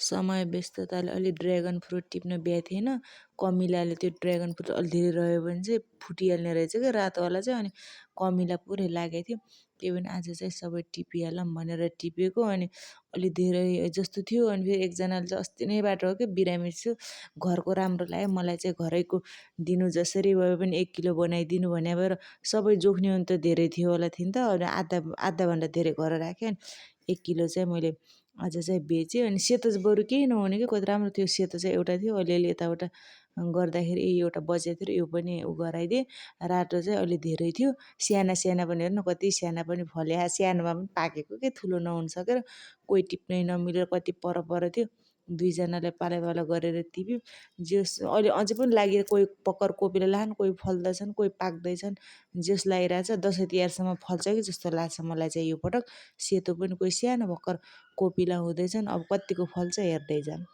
समय व्यस्तताले अलि dragon fruit टिप्न भ्याएको थिएन। कमिलाले त्यो ड्र्यागन फ्रुट अलि धेरै रह्यो भने चाहिँ फुटिहाल्ने रहेछ क्या रातोवाला चाहिँ। अनि कमिला पुरै लागेको थियो। त्यही पनि आज चाहिँ सबै टिपिहालौँ भनेर टिपेको। अनि अलि धेरै जस्तो थियो। अनि फेरि एकजनाले चाहिँ अस्ति नै बाटो हो कि बिरामी छु, घरको राम्रो लाग्यो मलाई चाहिँ घरैको दिनु जसरी भए पनि 1 किलो बनाइदिनु भने भएर सबै जोख्ने हो भने त धेरै थियो होला थिएन त। अनि आधाभन्दा धेरै घर राखेँ। अनि 1 किलो चाहिँ मैले आज चाहिँ बेचेँ। अनि सेतो चाहिँ बरु केही नहुने कि कति राम्रो थियो। सेतो चाहिँ एउटा थियो, अलिअलि यताउता गर्दाखेरि एउटा बचेको थियो, यो पनि उ गराइदिएँ। रातो चाहिँ अलि धेरै थियो। साना साना पनि हेर्नु कति साना पनि फल्या, सानोमा पनि पाकेको के ठुलो नहुन सकेर कोही टिप्नै नमिलेर कति पर थियो। दुईजनाले पालो गरेर टिप्यौँ। जस अहिले अझै पनि लागि कोही पक्कर कोपिला लाछन्, कोही फल्दैछन्, कोही पाक्दैछन्। जस लागिरहेछ दसैँ तिहारसम्म फल्छ कि जस्तो लाग्छ मलाई चाहिँ यो पटक। सेतो पनि कोही सानो भर्खर कोपिला हुँदैछन्, अब कत्तिको फल्छ हेर्दै जाऊँ।